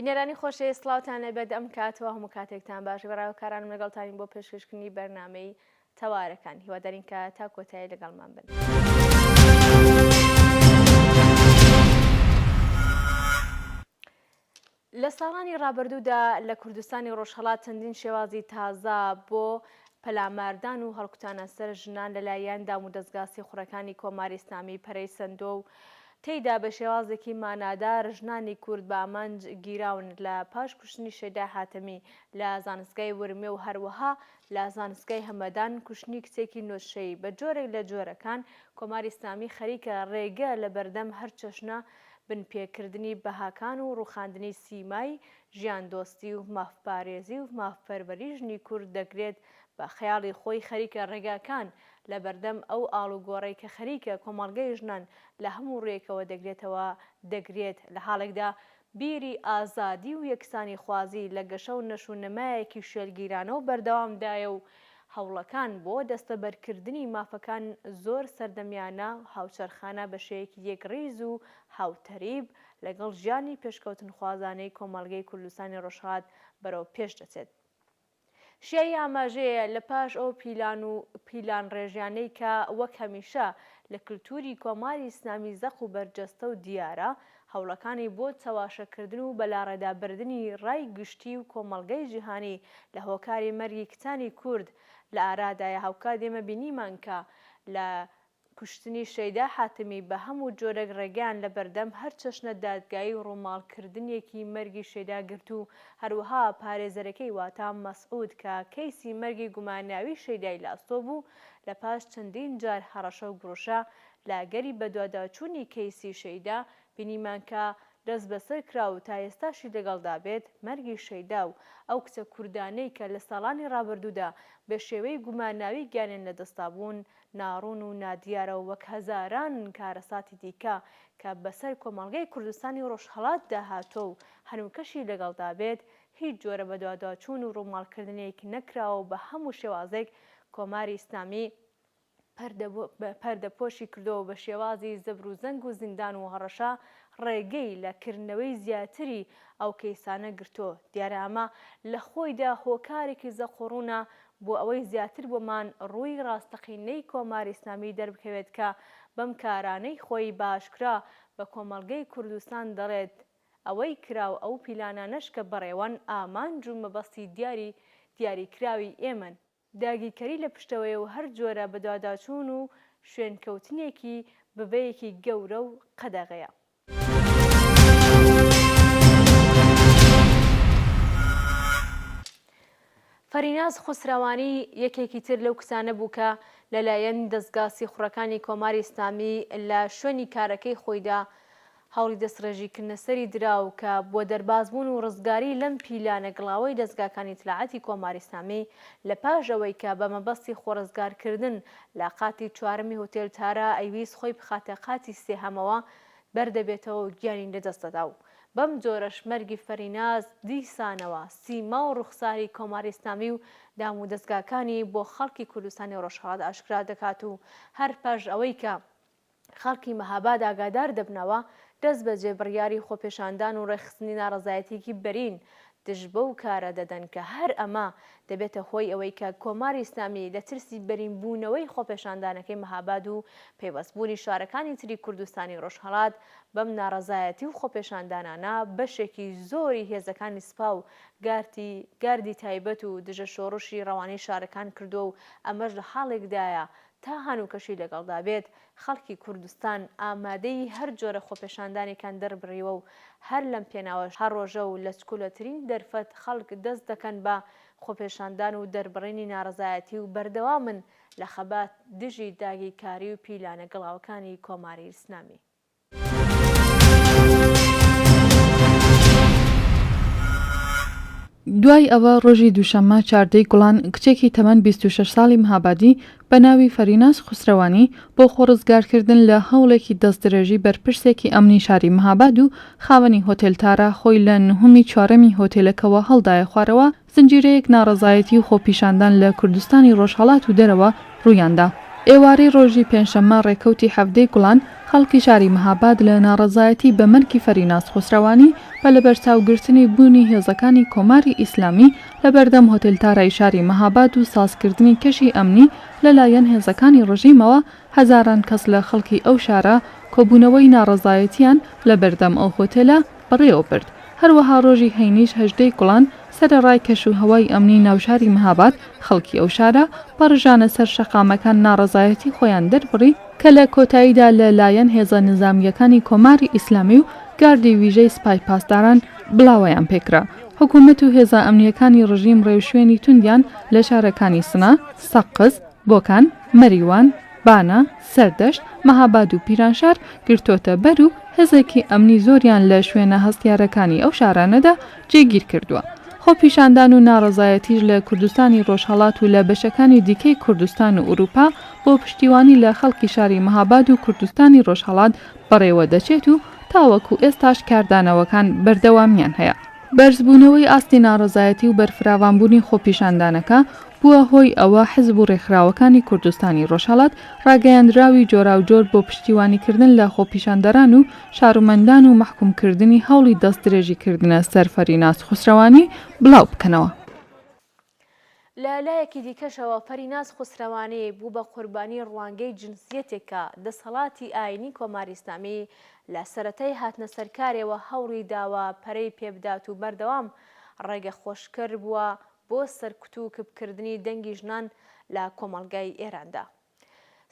بینەرانی خۆشەویست سڵاوتان لێبێت ئەم کاتەوە هەموو کاتێکتان باش بە ڕاوکارانم لەگەڵتانین بۆ پێشکەشکردنی بەرنامەی تەوارەکان هیوادارین کە تا کۆتایی لەگەڵمان بن. لە ساڵانی ڕابردوودا لە کوردستانی ڕۆژهەڵات چەندین شێوازی تازە بۆ پەلاماردان و هەڵکوتانە سەر ژنان لەلایەن دامودەزگا سیخوڕەکانی کۆماری ئیسلامی پەرەی سەندووە و تێیدا بە شێوازێکی مانادار ژنانی کورد بە ئامانج گیراون لە پاش کوشتنی شەیدا حاتەمی لە زانستگای ورمێ و هەروەها لە زانستگای هەمەدان کوشتنی کچێکی نۆدشەیی بە جۆرێک لە جۆرەکان کۆماری ئیسلامی خەریکە ڕێگە لە بەردەم هەر چەشنە بنپێکردنی بەهاکان و ڕووخاندنی سیمای ژیاندۆستی و مافپارێزی و مافپەروەری ژنی کورد دەگرێت بە خەیاڵی خۆی خەریکە ڕێگاکان لە بەردەم ئەو ئاڵوگۆڕەی کە خەریکە کۆمەڵگەی ژنان لە هەموو ڕوویەکەوە دەگرێتەوە دەگرێت لە حاڵێکدا بیری ئازادی و یەکسانیخوازی لە گەشە و نەش و نەمایەکی شێلگیرانە و بەردەوامدایە و هەوڵەکان بۆ دەستەبەرکردنی مافەکان زۆر سەردەمیانە و هاوچەرخانە بە شێوەیەکی یەکڕیز و هاوتەریب لەگەڵ ژیانی پێشکەوتنخوازانەی کۆمەڵگەی کوردستانی ڕۆژهەڵات بەرەو پێش دەچێت. شیاوی ئاماژەیە لە پاش ئەو پیلان و پیلانڕێژیانەی کە وەک هەمیشە لە کلتوری کۆماری ئیسلامی زەق و بەرجەستە و دیارە، هەوڵەکانی بۆ چەواشەکردن و بەلاڕێدابردنی ڕای گشتی و کۆمەڵگەی جیهانی لە هۆکاری مەرگی کچانی کورد لە ئارادایە هاوکات ئێمە بینیمان کە لە کوشتنی شەیدا حاتەمی بە هەموو جۆرێک ڕێگەیان لە بەردەم هەر چەشنە دادگایی و ڕووماڵکردنێکی مەرگی شەیدا گرت و هەروەها پارێزەرەکەی واتا مەسعود کە کەیسی مەرگی گوماناوی شەیدای لە ئەستۆ بوو لە پاش چەندین جار هەڕەشە و گوڕشە لە ئەگەری بەدواداچوونی کەیسی شەیدا بینیمان کە دەستبەسەر کرا و تا ئێستاشی لەگەڵدا بێت مەرگی شەیدا و ئەو کچە کوردانەی کە لە ساڵانی ڕابردوودا بە شێوەی گوماناوی گیانیان لەدەستدابوون ناڕوون و نادیارە و وەک هەزاران کارەساتی دیکە کە بەسەر کۆمەڵگەی کوردستانی ڕۆژهەڵاتدا هاتووە و هەنووکەشی لەگەڵدا بێت هیچ جۆرە بەدواداچوون و ڕووماڵکردنێک نەکراوە و بە هەموو شێوازێک کۆماری ئیسلامی پەردەپۆشی کردووە و بە شێوازی زەبروزەنگ و زیندان و هەڕەشە ڕێگەی لە کردنەوەی زیاتری ئەو کەیسانە گرتووە. دیارە ئەمە لە خۆیدا هۆکارێکی زەق و ڕوونە بۆ ئەوەی زیاتر بۆمان ڕووی ڕاستەقینەی کۆماری ئیسلامی دەربکەوێت کە بەم کارانەی خۆی بە ئاشکرا بە کۆمەڵگەی کوردستان دەڵێت ئەوەی کرا و ئەو پیلانانەش کە بەڕێوەن ئامانج و مەبەستی دیاری دیاریکراوی ئێمەن، داگیرکەری لە پشتەوەیە و هەر جۆرە بەدواداچوون و شوێنکەوتنێکی بڤەیەکی گەورە و قەدەغەیە. فەریناز خوسرەوانی یەکێکی تر لەو کچانە بوو کە لەلایەن دەزگا سیخوڕەکانی کۆماری ئیسلامی لە شوێنی کارەکەی خۆیدا هەوڵی دەستڕێژیکردنە سەری درا و کە بۆ دەربازبوون و ڕزگاری لەم پیلانە گڵاوەی دەزگاکانی ئیتلاعاتی کۆماری ئیسلامی لە پاش ئەوەی کە بە مەبەستی خۆڕزگارکردن لە قاتی چوارەمی هۆتێل تارا ئەیویست خۆی بخاتە قاتی سێهەمەوە بەردەبێتەوە و گیانی لەدەست دەدا و بەم جۆرەش مەرگی فەریناز دیسانەوە سیما و ڕوخساری کۆماری ئیسلامی و دام و دەزگاکانی بۆ خەڵکی کوردستانی ڕۆژهەڵات ئاشکرا دەکات و هەر پاش ئەوەی کە خەڵکی مەهاباد ئاگادار دەبنەوە، دەستبەجێ بڕیاری خۆپێشاندان و ڕێکخستنی ناڕەزایەتیی بەرین دژ بەو کارە دەدەن کە هەر ئەمە دەبێتە هۆی ئەوەی کە کۆماری ئیسلامی لە ترسی بەرینبوونەوەی خۆپێشاندانەکەی مەهاباد و پەیوەستبوونی شارەکانی تری کوردستانی ڕۆژهەڵات بەم ناڕەزایەتی و خۆپێشاندانانە بەشێکی زۆری هێزەکانی سپا و گارتی گاردی تایبەت و دژە شۆڕشی ڕەوانەی شارەکان کردووە و ئەمەش لە حاڵێکدایە تا هەنووکەشی لەگەڵدا بێت، خەڵکی کوردستان ئامادەیی هەر جۆرە خۆپێشاندانێکیان دەربڕیوە و هەر لەم پێناوەش هەر ڕۆژە و لە چکۆلەترین دەرفەت خەڵک دەست دەکەن بە خۆپێشاندان و دەربڕینی ناڕەزایەتی و بەردەوامن لە خەبات دژی داگیرکاری و پیلانە گڵاوەکانی کۆماری ئیسلامی. دوای ئەوە ڕۆژی دووشەممە چاردەی گوڵان کچێکی تەمەن 26 ساڵی مهابادی بە ناوی فەریناز خوسرەوانی بۆ خۆڕزگارکردن لە هەوڵێکی دەستدرێژی بەرپرسێکی ئەمنی شاری مهاباد و خاوەنی هۆتێل تارا خۆی لە نهۆمی چوارەمی هۆتێلەکەوە هەڵدایە خوارەوە زنجیرەیەک ناڕەزایەتی و خۆپیشاندان لە کوردستانی ڕۆژهەڵات و دەرەوە ڕوویاندا. ئێوارەی ڕۆژی پێنجشەممە ڕێکەوتی حەڤدەی گوڵان خەڵکی شاری مهاباد لە ناڕەزایەتی بە مەرگی فەریناز خوسرەوانی بە لەبەرچاوگرتنی بوونی هێزەکانی کۆماری ئیسلامی لە بەردەم هۆتێل تارای شاری مهاباد و سازکردنی کەشی ئەمنی لە لایەن هێزەکانی ڕژیمەوە هەزاران کەس لە خەڵکی ئەو شارە کۆبوونەوەی ناڕەزایەتیان لە بەردەم ئەو هۆتێلە بەڕێوە برد. هەروەها ڕۆژی هەینیش هەژدەی گوڵان سەرەڕای کەش و هەوای ئەمنی ناوشاری مهاباد خەڵکی ئەو شارە بە ڕژانە سەر شەقامەکان ناڕەزایەتی خۆیان دەربڕی کە لە کۆتاییدا لە لایەن هێزە نیزامییەکانی کۆماری ئیسلامی و گاردی ویژەی سپای پاسداران بڵاوەیان پێکرا. حکوومەت و هێزە ئەمنییەکانی ڕژیم ڕێوشوێنی توندیان لە شارەکانی سنە، سەقز، بۆکان، مەریوان، بانە، سەردەشت، مەهاباد و پیرانشار گرتۆتە بەر و هێزێکی ئەمنی زۆریان لە شوێنە هەستیارەکانی ئەو شارانەدا جێگیر کردووە. خۆپیشاندان و ناڕەزایەتیش لە کوردستانی ڕۆژهەڵات و لە بەشەکانی دیکەی کوردستان و ئورووپا بۆ پشتیوانی لە خەڵکی شاری مەهاباد و کوردستانی ڕۆژهەڵات بەڕێوە دەچێت و تاوەکو ئێستاش کاردانەوەکان بەردەوامیان هەیە. بەرزبوونەوەی ئاستی ناڕەزایەتی و بەرفراوانبوونی خۆپیشاندانەکە بووە هۆی ئەوە حزب و رێکخراوەکانی کوردستانی رۆژهەڵات راگەیەندراوی جۆراوجۆر بۆ پشتیوانیکردن لە خۆپیشاندەران و شارومەندان و مەحکومکردنی هەوڵی دەستدرێژیکردنە سەر فەریناز خوسرەوانی بڵاو بکەنەوە. لە لایەکی دیکەشەوە فەریناز خوسرەوانی بوو بە قوربانی ڕوانگەی جنسیەتێک کە دەسەڵاتی ئایینی کۆماری ئیسلامی لە سەرەتای هاتنە سەرکارێوە هەوڵی داوە پەرەی پێبدات و بەردەوام ڕێگەخۆشکەر بووە بۆ سەرکوت و کپکردنی دەنگی ژنان لە کۆمەڵگای ئێراندا.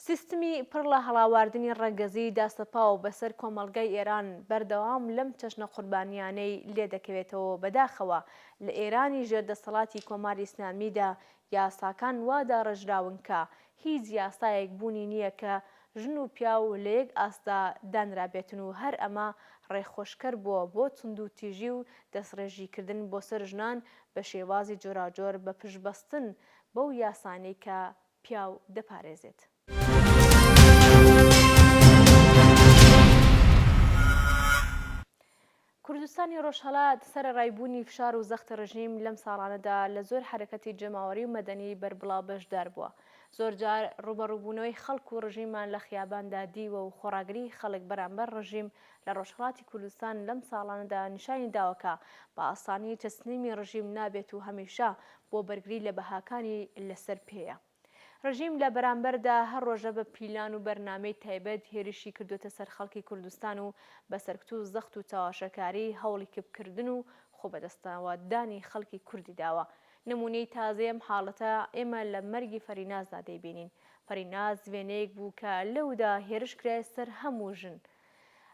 سیستمی پڕ لە هەڵاواردنی ڕەگەزیی داسەپاو بەسەر کۆمەڵگای ئێران بەردەوام لەم چەشنە قوربانییانەی لێ دەکەوێتەوە و بەداخەوە لە ئێرانی ژێر دەسەڵاتی کۆماری ئیسلامیدا یاساکان وا داڕێژراون کە هیچ یاسایەک بوونی نییە کە ژن و پیاو لە یەک ئاستدا دانرابێتن و هەر ئەمە ڕێخۆشکەر بووە بۆ توندوتیژی و دەستڕێژیکردن بۆ سەر ژنان بە شێوازی جۆراوجۆر بە پشتبەستن بەو یاسانەی کە پیاو دەپارێزێت. کوردستانی ڕۆژهەڵات سەرەڕای بوونی فشار و زەختی ڕژیم لەم ساڵانەدا لە زۆر حەرەکەتی جەماوەری و مەدەنی بەربڵاو بەشدار بووە. زۆر جار ڕووبەڕووبوونەوەی خەڵک و ڕژیممان لە خیاباندا دیوە و خۆڕاگریی خەڵک بەرامبەر ڕژیم لە ڕۆژهەڵاتی کوردستان لەم ساڵانەدا نیشانی داوە کە بە ئاسانی تەسلیمی ڕژیم نابێت و هەمیشە بۆ بەرگری لە بەهاکانی لەسەر پێیە. ڕژیم لە بەرامبەردا هەر ڕۆژە بە پیلان و بەرنامەی تایبەت هێرشی کردووەتە سەر خەڵکی کوردستان و بە سەرکوت و زەخت و چەواشەکاری هەوڵی کپکردن و خۆبەدەستەوەدانی خەڵکی کوردی داوە. نموونەی تازەی ئەم حاڵەتە ئێمە لە مەرگی فەرینازدا دەیبینین. فەریناز وێنەیەک بوو کە لەودا هێرش کرایە سەر هەموو ژن.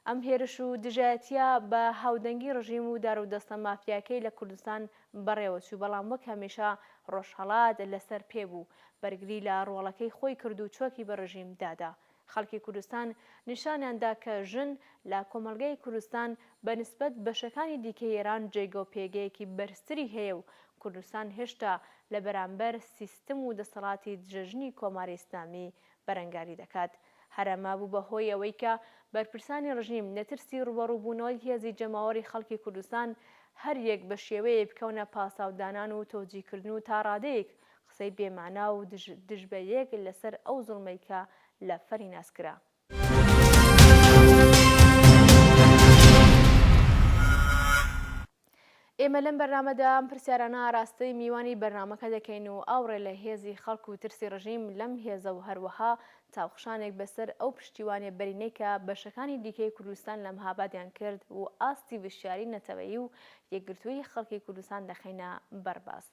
ئەم هێرش و دژایەتییە بە هاودەنگی ڕژیم و دارودەستە مافیاکەی لە کوردستان بەڕێوەچوو، بەڵام وەک هەمیشە ڕۆژهەڵات لەسەر پێ بوو، بەرگری لە ڕۆڵەکەی خۆی کرد و چۆکی بە ڕژیم دادا. خەڵکی کوردستان نیشانیان دا کە ژن لە کۆمەڵگای کوردستان بە نیسبەت بەشەکانی دیکەی ئێران جێگە و پێگەیەکی بەرزتری هەیە و کوردستان هێشتا لە بەرامبەر سیستم و دەسەڵاتی دژەژنی کۆماری ئیسلامی بەرەنگاری دەکات. هەر ئەمە بوو بە هۆی ئەوەی کە بەرپرسانی ڕژیم لە ترسی ڕووبەڕووبوونەوەی هێزی جەماوەری خەڵکی کوردستان هەر یەک بە شێوەیەک بکەونە پاساودانان و تەوجیکردن و تا ڕادەیەک قسەی بێ مانا و دژ بە یەک لە سەر ئەو زوڵمەی کە لە فەریناز کرا. ئێمە لەم بەرنامەدا ئەم پرسیارانە ئاراستەی میوانی بەرنامەکە دەکەین و ئاوڕێ لە هێزی خەڵک و ترسی ڕژیم لەم هێزە و هەروەها چاوخشانێک بەسەر ئەو پشتیوانیە بەرینەی کە بەشەکانی دیکەی کوردستان لە مهابادیان کرد و ئاستی وشیاری نەتەوەیی و یەکگرتوویی خەڵکی کوردستان دەخەینە بەر باس.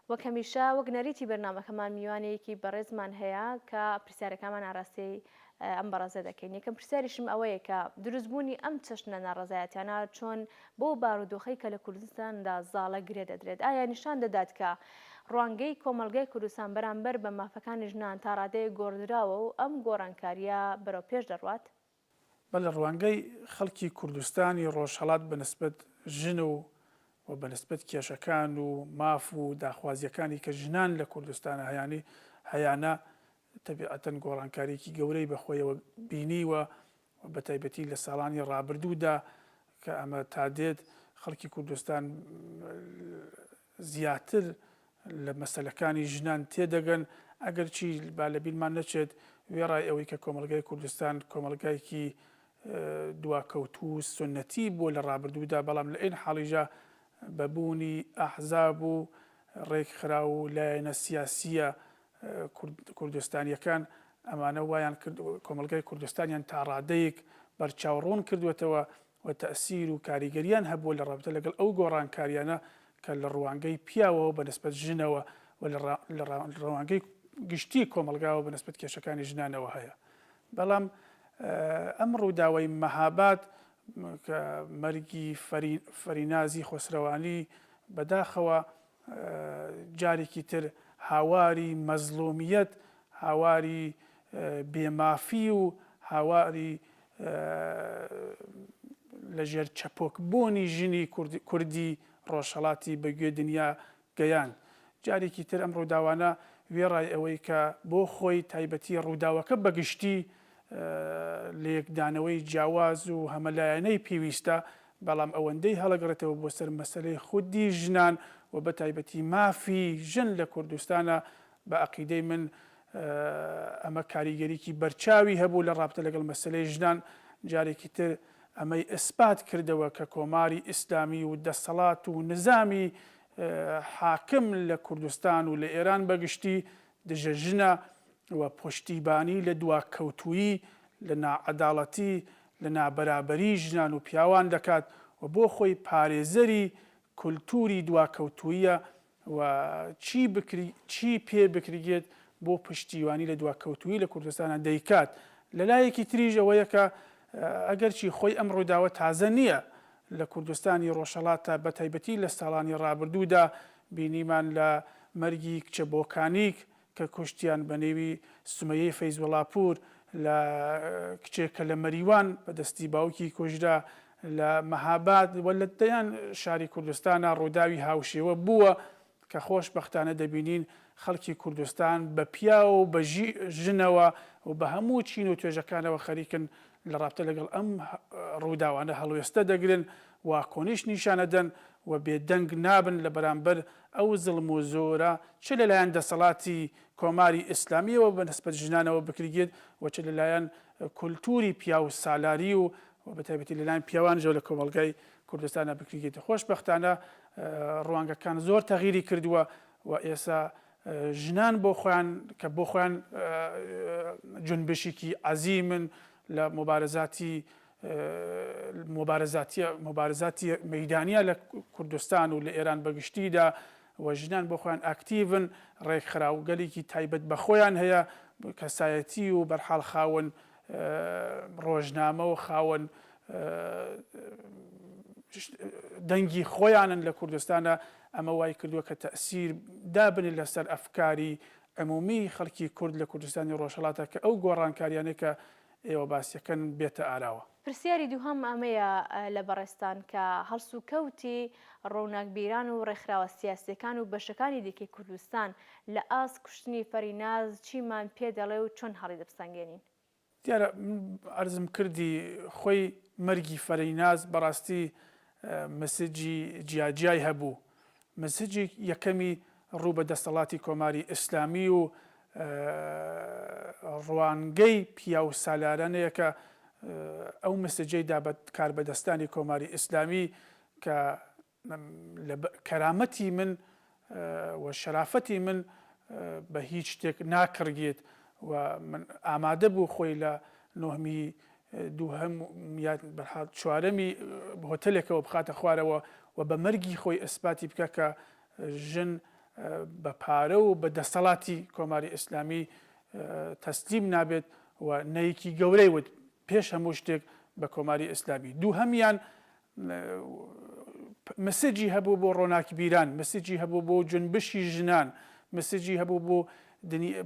وەک هەمیشە وەک نەریتی بەرنامەکەمان میوانێکی بەڕێزمان هەیە کە پرسیارەکانمان ئاراستەی ئەم بەڕێزە دەکەین یەکەم پرسیاریشم ئەوەیە کە دروستبوونی ئەم چەشنە ناڕەزایەتیانە چۆن بەو بارودۆخەی کە لە کوردستاندا زاڵە گرێ دەدرێت ئایا نیشان دەدات کە ڕوانگەی کۆمەڵگای کوردستان بەرامبەر بە مافەکانی ژنان تا ڕادەیەک گۆڕدراوە و ئەم گۆڕانکارییە بەرەو پێش دەڕوات؟ بەڵێ ڕوانگەی خەڵکی کوردستانی ڕۆژهەڵات بە نسبەت ژن و و بە نسبەت کێشەکان و ماف و داخوازییەکانی کە ژنان لە کوردستانا هەیانی هەیانە تەبیعەتەن گۆڕانکارییەکی گەورەی بە خۆیەوە بینیوە و بە تایبەتی لە ساڵانی ڕابردوودا کە ئەمە تا دێت خەڵکی کوردستان زیاتر لە مەسەلەکانی ژنان تێدەگەن. ئەگەرچی با لە بیرمان نەچێت وێڕای ئەوەی کە کۆمەڵگای کوردستان کۆمەڵگایەکی دواکەوتوو و سوننەتی بووە لە ڕابردوودا، بەڵام لە عەین حاڵیشا بە بوونی ئەحزاب و ڕێکخراو و لایەنە سیاسییە کوردستانییەکان ئەمانە وایان کرد کۆمەڵگای کوردستانیان تا ڕادەیەک بەرچاو ڕوون کردووەتەوە و تەئسیر و کاریگەریان هەبووە لە ڕابتە لەگەڵ ئەو گۆڕانکاریانە کە لە ڕوانگەی پیاوەوە بە نسبەت ژنەوە و لە ڕوانگەی گشتی کۆمەڵگاوە بە نسبەت کێشەکانی ژنانەوە هەیە. بەڵام ئەم ڕووداوەی مەهاباد کە مەرگی فەرینازی خۆسرەوانی بەداخەوە جارێکی تر هاواری مەزڵومیەت، هاواری بێمافی و هاواری لەژێر چەپۆک بوونی ژنی کوردی ڕۆژهەڵاتی بە گوێ دنیا گەیاند. جارێکی تر ئەم ڕووداوانە وێڕای ئەوەی کە بۆ خۆی تایبەتی ڕووداوەکە بە گشتی لێکدانەوەی جیاواز و هەمەلایەنەی پێویستە، بەڵام ئەوەندەی هەڵەگەڕێتەوە بۆ سەر مەسەلەی خودی ژنان و بە تایبەتی مافی ژن لە کوردستانا بە عەقیدەی من ئەمە کاریگەریی بەرچاوی هەبوو لە ڕابتە لەگەڵ مەسەلەی ژنان، جارێکی تر ئەمەی ئیسپات کردەوە کە کۆماری ئیسلامی و دەسەڵات و نزامی حاکم لە کوردستان و لە ئێران بە گشتی دژە ژنە و پشتیبانی لە دواکەوتوویی، لە ناعەداڵەتی، لە نابەرابەریی ژنان و پیاوان دەکات و بۆ خۆی پارێزەری کولتووری دواکەوتوویە و چی بکری چی پێ بکریێت بۆ پشتیوانی لە دواکەوتوویی لە کوردستانا دەیکات. لە لایەکی تریش ئەوەیە کە ئەگەرچی خۆی ئەم ڕووداوە تازە نییە لە کوردستانی ڕۆژهەڵاتدا بە تایبەتی لە ساڵانی ڕابردوودا بینیمان لە مەرگی کچە بۆکانیک کە کوشتیان بە نێوی سومەیەی فەیزوڵاپوور لە کچێک کە لە مەریوان بە دەستی باوکی کوژرا لە مەهاباد و لە دەیان شاری کوردستانا ڕووداوی هاوشێوە بووە کە خۆشبەختانە دەبینین خەڵکی کوردستان بە پیاو و بە ژنەوە و بە هەموو چین و توێژەکانەوە خەریکن لە ڕابتە لەگەڵ ئەم ڕووداوانە هەڵوێستە دەگرن، واکۆنیش نیشانەدەن و بێدەنگ نابن لە بەرامبەر ئەو زڵم و زۆرە چ لەلایەن دەسەڵاتی کۆماری ئیسلامییەوە بە نسبەت ژنانەوە بکریێت و چ لەلایەن کولتووری پیاوسالاری و بە تایبەتی لەلایەن پیاوانیشەوە لە کۆمەڵگای کوردستانا بکریێت. خۆشبەختانە ڕوانگەکان زۆر تەغیری کردووە و ئێسا ژنان بۆ خۆیان کە بۆ خۆیان جونبشێکی عەزیمن لە موبارزاتی موبارزاتیە موبارزاتی مەیدانیە لە کوردستان و لە ئێران بە گشتیدا و ژنان بۆ خۆیان ئاکتیڤن ڕێکخراوگەلێکی تایبەت بە خۆیان هەیە کەسایەتی و بەرحاڵ خاوەن ڕۆژنامە و خاوەن دەنگی خۆیانن لە کوردستانە ئەمە وای کردووە کە تەئسیر دابنێت لەسەر ئەفکاری عمومی خەڵکی کورد لە کوردستانی ڕۆژهەڵاتە کە ئەو گۆڕانکاریانەی کە ئێوە باسیەکەن بێتە ئاراوە. پرسیاری دووهەم ئەمەیە لە بەڕێزتان کە هەڵسوکەوتی ڕووناکبیران و ڕێکخراوە سیاسیەکان و بەشەکانی دیکەی کوردستان لە ئاست کوشتنی فەریناز چیمان پێ دەڵێ و چۆن هەڵیدەبسەنگێنین؟ دیارە من عەرزم کردی خۆی مەرگی فەریناز بەڕاستی مسجی جیاجیای هەبوو. مسجی یەکەمی ڕوو بە دەستەڵاتی کۆماری ئیسلامی و ڕوانگەی پیاوسالارانەیە کە ئەو مسجەی دا بە کاربەدەستانی کۆماری ئیسلامی کە لە کەرامەتی من و شەرافەتی من بە هیچ شتێک ناکڕگێت و من ئامادە بوو خۆی لە نۆهمی دووهەم یا بەرحاڵ چوارەمی هۆتەلێکەوە بخاتە خوارەوە و بە مەرگی خۆی ئیسپاتی بکە کە ژن بە پارە و بە دەسەڵاتی کۆماری ئیسلامی تەسلیم نابێت و نەیەکی گەورەی وت پێش هەموو شتێک بە کۆماری ئیسلامی دووهەمیان مسجی هەبوو بۆ ڕۆناکبیران، مسجی هەبوو بۆ جونبشی ژنان، مسجی هەبوو بۆ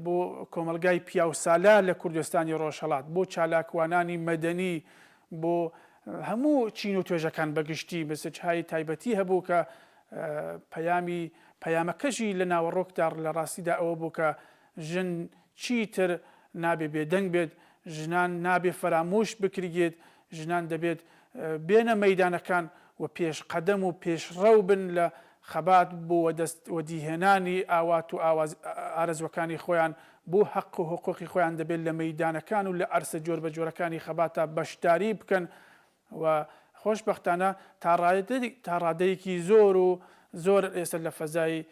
بۆ کۆمەڵگای پیاوسالار لە کوردستانی ڕۆژهەڵات، بۆ چالاکوانانی مەدەنی، بۆ هەموو چین و توێژەکان بە گشتی مسجهای تایبەتی هەبوو کە پەیامی پەیامەکەشی لە ناوەڕۆکدا لە ڕاستیدا ئەوە بوو کە ژن چیتر نابێ بێدەنگ بێت، ژنان نابێ فەرامۆش بکریێت، ژنان دەبێت بێنە مەیدانەکان و پێشقەدەم و پێشڕەو بن لە. خەبات بۆ وەدەست وەدیهێنانی ئاوات و ئاواز ئارەزوەکانی خۆیان بۆ هەق و هقوقی خۆیان دەبێت لە مەیدانەکان و لە عەرسە جۆربەجۆرەکانی خەباتا بەشداری بکەن و خۆشبەختانە تا ڕادەیەکی زۆر و زۆر ئێستا لە فەزای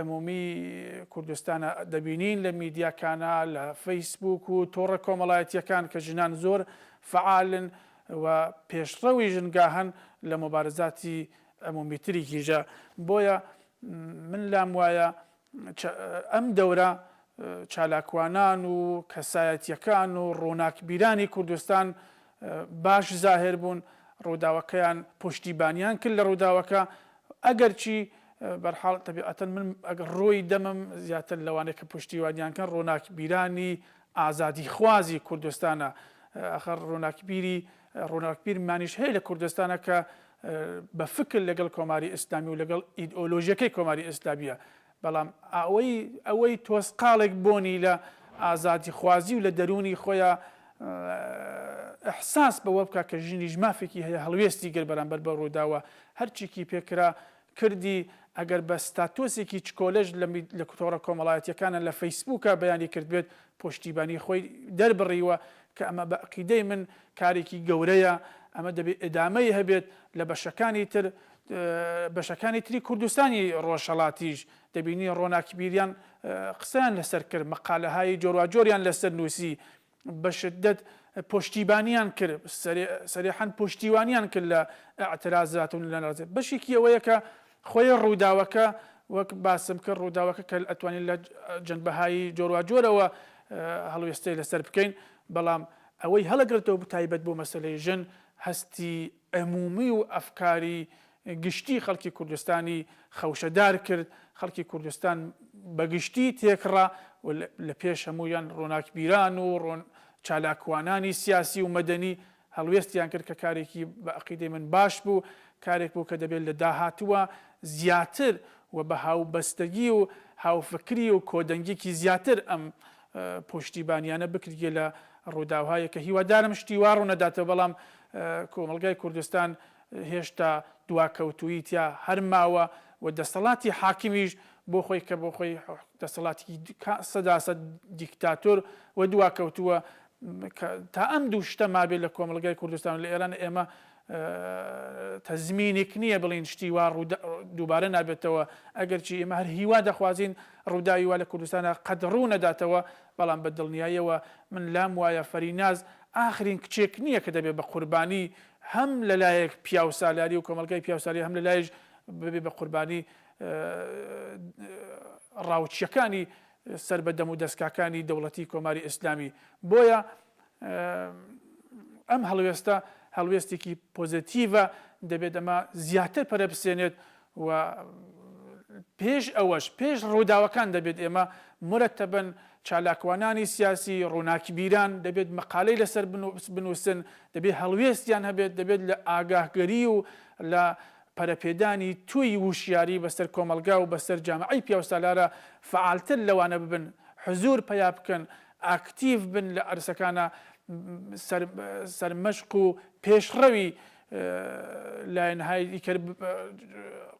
عمومی کوردستانە دەبینین لە میدیاکانە لە فەیسبوک و تۆڕە کۆمەڵایەتیەکان کە ژنان زۆر فەعالن و پێشڕەوی ژنگاهەن لە موبارزاتی عمومیتری کیژە بۆیە من لام وایە ئەم دەورە چالاکوانان و کەسایەتیەکان و ڕووناکبیرانی کوردستان باش زاهێر بوون ڕووداوەکەیان پشتیبانیان کرد لە ڕووداوەکە ئەگەرچی بەرحاڵ تەبیعەتەن من ئەگەر ڕۆی دەمم زیاتر لەوانەیە کە پشتیوانیان کەن ڕووناکبیرانی ئازادیخوازی کوردستانە ئەخەر ڕووناکبیری ڕووناکبیرمانیش هەیە لە کوردستانە کە بە فکر لەگەڵ کۆماری ئیسلامی و لەگەڵ ئیدئۆلۆژیەکەی کۆماری ئیسلامیە بەڵام ئەوەی ئەوەی تۆزقاڵێک بۆنی لە ئازادیخوازی و لە دەروونی خۆیا ئیحساس بەوە بکا کە ژنیش مافێکی هەیە هەڵوێستی گرت بەرامبەر بەو ڕووداوە هەرچیکی پێکرا کردی ئەگەر بە ستاتۆسێکی چکۆلەش لە لە تۆڕە کۆمەڵایەتیەکانە لە فەیسبووکا بەیانی کردبێت پشتیبانی خۆی دەربڕیوە کە ئەمە بە عەقیدەی من کارێکی گەورەیە ئەمە دەبێ ئیدامەی هەبێت لە بەشەکانی تر بەشەکانی تری کوردستانی ڕۆژهەڵاتیش دەبینی ڕۆناکبیریان قسەیان لەسەر کرد، مەقالەهای جۆرواجۆریان لەسەر نووسی، بە شدەت پشتیبانیان کرد، سەرێحەن پشتیوانیان کرد لە ئیعترازات و لە ناڕەزایی. بەشێکی ئەوەیە کە خۆی ڕووداوەکە وەک باسم کرد ڕووداوەکە کە ئەتوانین لە جەنبەهایی جۆرواجۆرەوە هەڵوێستەی لەسەر بکەین، بەڵام ئەوەی هەڵەگرتەوە تایبەت بۆ مەسەلەی ژن هەستی عمومی و ئەفکاری گشتی خەڵکی کوردستانی خەوشەدار کرد، خەڵکی کوردستان بە گشتی تێکڕا و لە پێش هەموویان ڕۆناکبیران و چالاکوانانی سیاسی و مەدەنی هەڵوێستیان کرد کە کارێکی بە عەقیدەی من باش بوو، کارێک بوو کە دەبێت لە داهاتووە زیاتر و بە هاوبەستەگی و هاوفکری و کۆدەنگیەکی زیاتر ئەم پشتیبانیانە بکرگێ لە ڕووداوهایەک کە هیوادارم شتی وا ڕوونەداتەوە بەڵام کۆمەڵگای کوردستان هێشتا دواکەوتوویی تیا هەر ماوە و دەسەڵاتی حاکمیش بۆ خۆی کە بۆ خۆی دەسەڵاتێکی سەداسەد دیکتاتۆر و دواکەوتووە تا ئەم دوو شتە مابێت لە کۆمەڵگای کوردستان و لە ئێران ئێمە تەزمینێک نییە بڵین شتی وا دووبارە نابێتەوە ئەگەرچی ئێمە هەر هیوا دەخوازین ڕووداوی وا لە کوردستانە قەت ڕوو نەداتەوە بەڵام بە دڵنیاییەوە من لام وایە فەریناز ئاخرین کچێک نییە کە دەبێت بە قوربانی هەم لە لایەک پیاوسالاری و کۆمەڵگای پیاوسالاری هەم لە لایش ببێ بە قوربانی ڕاوچیەکانی سەر بە دەم و دەستکاکانی دەوڵەتی کۆماری ئیسلامی بۆیە ئەم هەڵوێستە هەڵوێستێکی پۆزەتیڤە دەبێت ئەمە زیاتر پەرە بسێنێت و پێش ئەوەش پێش ڕووداوەکان دەبێت ئێمە مرەتەبەن چالاکوانانی سیاسی ڕووناکبیران دەبێت مەقالەی لەسەر بنووسن دەبێت هەڵوێستیان هەبێت دەبێت لە ئاگاهگەری و لە پەرەپێدانی توی وشیاری بەسەر کۆمەڵگا و بەسەر جامعەی پیاوسالارە فەعالتر لەوانە ببن حزور پەیا بکەن ئاکتیڤ بن لە عەرسەکانا سەرمەشق و پێشڕەوی لایەنهای دیکە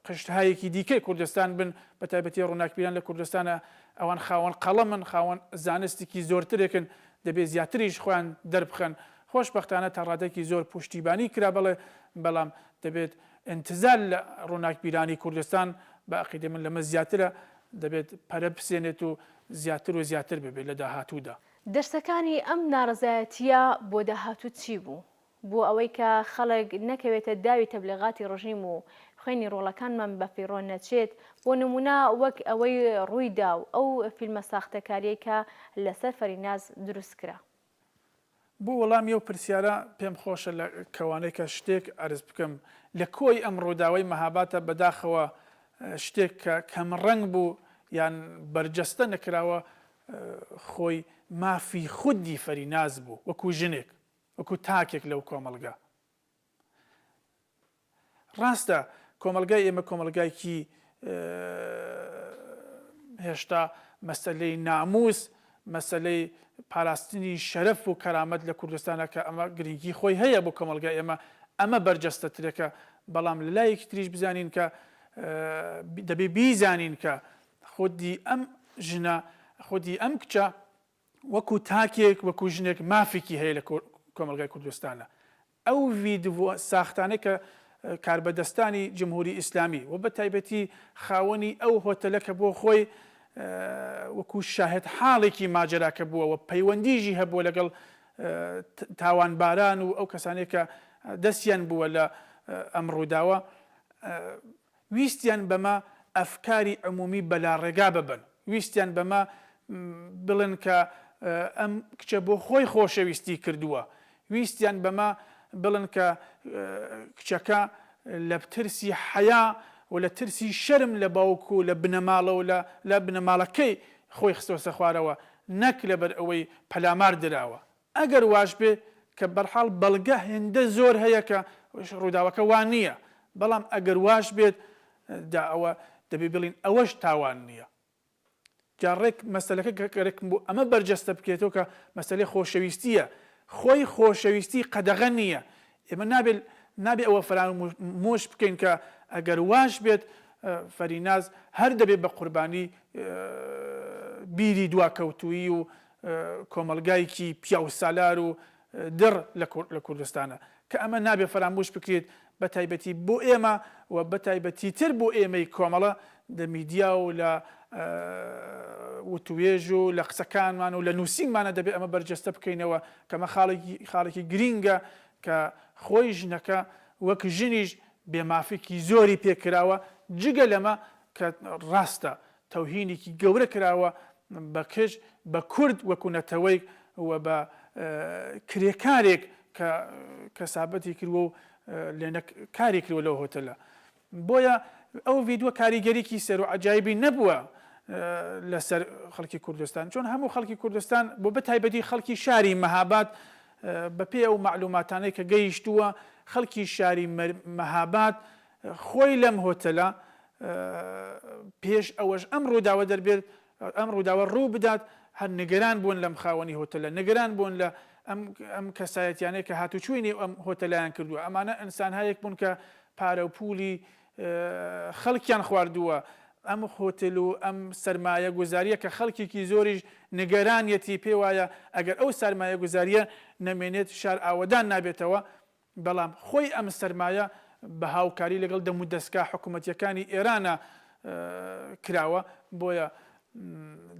قشتهایەکی دیکەی کوردستان بن بە تایبەتی ڕووناکبیران لە کوردستانە ئەوان خاوەن قەڵەمن خاوەن زانستێکی زۆرترێکن دەبێ زیاتریش خۆیان دەربخەن خۆشبەختانە تا ڕادەیەکی زۆر پشتیبانی کرا بەڵێ بەڵام دەبێت ئینتزار لە ڕووناکبیرانی کوردستان بە عەقیدەی من لەمە زیاترە دەبێت پەرە بسێنێت و زیاتر و زیاتر ببێت لە داهاتوودا. دەرسەکانی ئەم ناڕەزایەتییە بۆ داهاتوو چی بوو؟ بۆ ئەوەی کە خەڵک نەکەوێتە داوی تەبلیغاتی ڕژیم و خوێنی ڕۆڵەکانمان بەفیڕۆ نەچێت، بۆ نموونە وەک ئەوەی ڕووی دا و ئەو فیلمە ساختەکارییەی کە لەسەر فەریناز دروست کرا. بۆ وەڵامی ئەو پرسیارە پێم خۆشە لە کەوانەیکە شتێک عەرز بکەم، لە کۆی ئەم ڕووداوەی مەهاباتە بەداخەوە شتێک کە کەم ڕەنگ بوو یان بەرجەستە نەکراوە خۆی مافی خودی فەریناز بوو وەکوو ژنێک وەکوو تاکێک لەو کۆمەڵگا. ڕاستە کۆمەڵگای ئێمە کۆمەڵگایکی هێشتا مەسەلەی ناموس، مەسەلەی پاراستنی شەرەف و کەرامەت لە کوردستانە کە ئەمە گرنگی خۆی هەیە بۆ کۆمەڵگای ئێمە، ئەمە بەرجەستەترێکە، بەڵام لە لایەکی تریش بزانین کە. دەبێ بیزانین کە خودی ئەم ژنە، خودی ئەم کچە وەکو تاکێک، وەکو ژنێک مافێکی هەیە لە کۆمەڵگای کوردستانە. ئەو ڤیدیۆ ساختانەی کە کاربەدەستانی جمهوری ئیسلامی و بە تایبەتی خاوەنی ئەو هۆتەلە کە بۆ خۆی وەکو شاهێد حاڵێکی ماجەراکە بووە و پەیوەندیژی هەبووە لەگەڵ تاوانباران و ئەو کەسانەی کە دەستیان بووە لە ئەم ڕووداوە ویستیان بەمە ئەفکاری عمومی بەلاڕێگا ببەن، ویستیان بەمە بڵێن کە ئەم کچە بۆ خۆی خۆشەویستی کردووە، ویستیان بەمە بڵێن کە کچەکە لە ترسی حەیا و لە ترسی شەرم لە باوک و لە بنەماڵە و لە بنەماڵەکەی خۆی خستۆسە خوارەوە نەک لەبەر ئەوەی پەلامار دراوە. ئەگەر واش بێ کە بەرحاڵ بەڵگە هێندە زۆر هەیە کە ڕووداوەکە وا نییە، بەڵام ئەگەر واش بێت جا ئەوە دەبێ بڵێین ئەوەش تاوان نییە. جا ڕێک مەسەلەکە گەرەکم بوو ئەمە بەرجەستە بکرێتەوە کە مەسەلەی خۆشەویستییە، خۆی خۆشەویستی قەدەغە نییە، ئێمە نابێ نابێ ئەوە فەرامۆش بکەین کە ئەگەر واش بێت فەریناز هەر دەبێ بە قوربانی بیری دواکەوتوویی و کۆمەڵگایکی پیاوسالار و دڕ لە کوردستانە کە ئەمە نابێ فەراموش بکرێت بە تایبەتی بۆ ئێمە و بە تایبەتی تر بۆ ئێمەی کۆمەڵە لە میدیا و لە وتوێژ و لە قسەکانمان و لە نووسینمانە دەبێت ئەمە بەرجەستە بکەینەوە کە ئەمە خاڵێکی خاڵێکی گرینگە کە خۆی ژنەکە وەک ژنیش بێمافێکی زۆری پێکراوە جگە لەمە کە ڕاستە تەوهینێکی گەورە کراوە بە کچ، بە کورد وەکو نەتەوەیک و بە کرێکارێک کە کەسابەتی کردووە و لێنە کاری کردووە لەو هۆتەلە. بۆیە ئەو ڤیدیۆ کاریگەریکی سەیر و عەجایبی نەبووە لەسەر خەڵکی کوردستان، چۆن هەموو خەڵکی کوردستان بۆ بە تایبەتی خەڵکی شاری مەهاباد بەپێی ئەو مەعلوماتانەی کە گەیشتووە خەڵکی شاری مەهاباد خۆی لەم هۆتەلە پێش ئەوەش ئەم ڕووداوە دەربێت ئەم ڕووداوە ڕوو بدات هەر نگەران بوون لەم خاوەنی هۆتەلە نگەران بوون لە ئەم ئەم کەسایەتیانەی کە هاتوچووی نێو ئەم هۆتەلایان کردووە ئەمانە ئینسانهایەک بوون کە پارە و پوولی خەڵکیان خواردووە ئەم هۆتل و ئەم سەرمایە گوزاریە کە خەڵکێکی زۆریش نگەرانیەتی پێ وایە ئەگەر ئەو سەرمایە گوزاریە نەمێنێت شار ئاوەدان نابێتەوە بەڵام خۆی ئەم سەرمایە بە هاوکاری لەگەڵ دەمودەزگا حکومەتیەکانی ئێرانە کراوە، بۆیە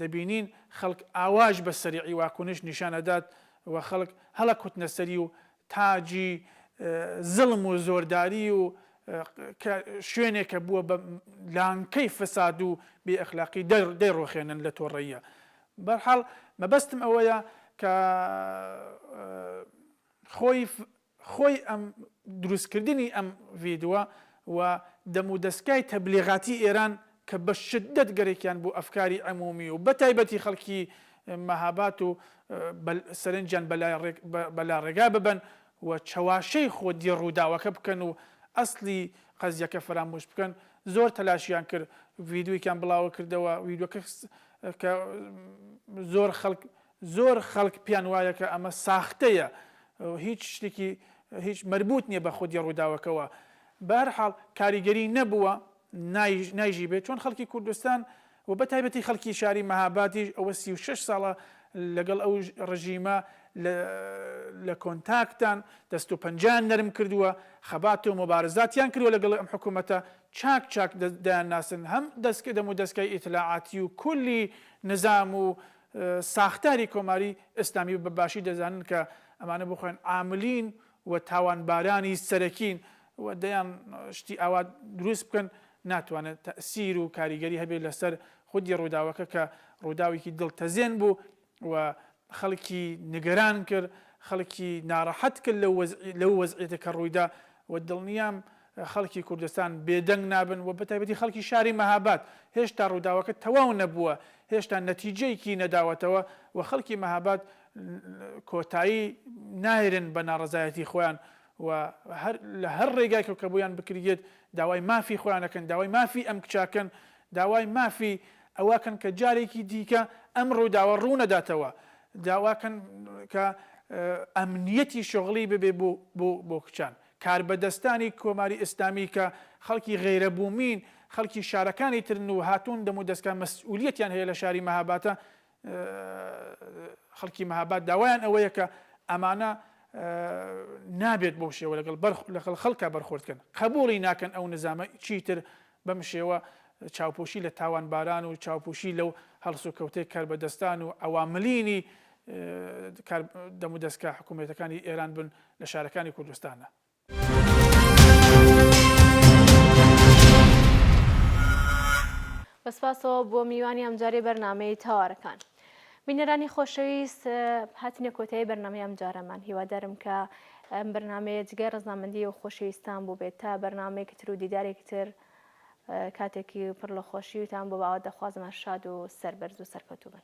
دەبینین خەڵک ئاواش بە سەریعی واکونش نیشان ئەدات و خەڵک هەڵەکوتنە سەری و تاجی زڵم و زۆرداری و کە شوێنێکە بووە بە لانکەی فساد و بێ ئەخلاقی دەیڕوخێنن لە تۆڕەییە. بەرحاڵ مەبەستم ئەوەیە کە خۆی خۆی ئەم دروستکردنی ئەم ڤیدوە و دەمودەستگای تەبلیغاتی ئێران کە بە شدەت گەرەکیان بوو ئەفکاری عمومی و بەتایبەتی خەڵکی مەهابات و سەرنجیان بە لاڕێگا ببەن و چەواشەی خۆدی ڕووداوەکە بکەن و ئەسڵی قەزیەکە فەراموش بکەن زۆر تەلاشیان کرد ڤیدویکیان بڵاوە کردەوە ڤیدیۆکە کە زۆر خەڵک زۆر خەڵک پێیان وایە کە ئەمە ساختەیە و هیچ شتێکی هیچ مەربوت نییە بە خودی ڕووداوەکەوە. بەهەرحاڵ کاریگەری نەبووە نایژی بێت چۆن خەڵکی کوردستان و بە تایبەتی خەڵکی شاری مەهابادیش ئەوە 36 ساڵە لەگەڵ ئەو ڕژیمە لە کۆنتاکتان دەست و پەنجەیان نەرم کردووە خەبات و موبارزاتیان کردووە لەگەڵ ئەم حکوومەتە چاک چاک دەیانناسن هەم دەستکە دەم و دەستگای ئیتلاعاتی و کولی نزام و ساختاری کۆماری ئیسلامی بە باشی دەزانن کە ئەمانە بۆ خۆیان عاملین و تاوانبارانی سەرەکین و دەیان شتی ئاوا دروست بکەن ناتوانێت تەئسیر و کاریگەری هەبێت لەسەر خودی ڕووداوەکە کە ڕووداوێکی دڵتەزێن بوو و خەڵکی نیگەران کرد خەڵکی ناڕەحەت کرد لەو وەزعیەتە کە ڕوویدا و دڵنیام خەڵکی کوردستان بێدەنگ نابن و بەتایبەتی خەڵکی شاری مەهاباد هێشتا ڕووداوەکە تەواو نەبووە، هێشتا نەتیجەیەکی نەداوەتەوە و خەڵکی مەهاباد کۆتایی نایرن بە ناڕەزایەتی خۆیان و هەر لە هەر ڕێگایکەوە کە بۆیان بکریێت داوای مافی خۆیان ئەکەن، داوای مافی ئەم کچە ئەکەن، داوای مافی ئەوە ئەکەن کە جارێکی دیکە ئەم ڕووداوە ڕوو نەداتەوە، داوا کەن کە ئەمنیەتی شوغڵی ببێ بۆ بۆ کچان. کاربەدەستانی کۆماری ئیسلامی کە خەڵکی غەیرە بوومین، خەڵکی شارەکانی ترن و هاتوون دەمودەستگا مەسئولیەتیان هەیە لە شاری مەهاباتە، خەڵکی مەهاباد داوایان ئەوەیە کە ئەمانە نابێت بەو شێوە لەگەڵ لەگەڵ خەڵکا بەرخۆرد کەن، قەبووڵی ناکەن ئەو نزامە چیتر بەم شێوە چاوپۆشی لە تاوانباران و چاوپۆشی لەو هەڵسوکەوتەی کاربەدەستان و عەواملینی دەمودەستگا حکوومەتەکانی ئێران بن لە شارەکانی کوردستانە. بە سپاسەوە بۆ میوانی ئەمجارەی بەرنامەی تاوارەکان. بینەرانی خۆشەویست هاتینە کۆتایی بەرنامەی ئەمجارەمان هیوادارم کە ئەم بەرنامەیە جگای ڕەزامەندی و خۆشەویستان بووبێت تا بەرنامەیەکی تر و دیدارێکی تر کاتێکی پڕ لە خۆشیتان بۆ باوە دەخوازم هەر شاد و سەربەرز و سەرکەوتوو بن.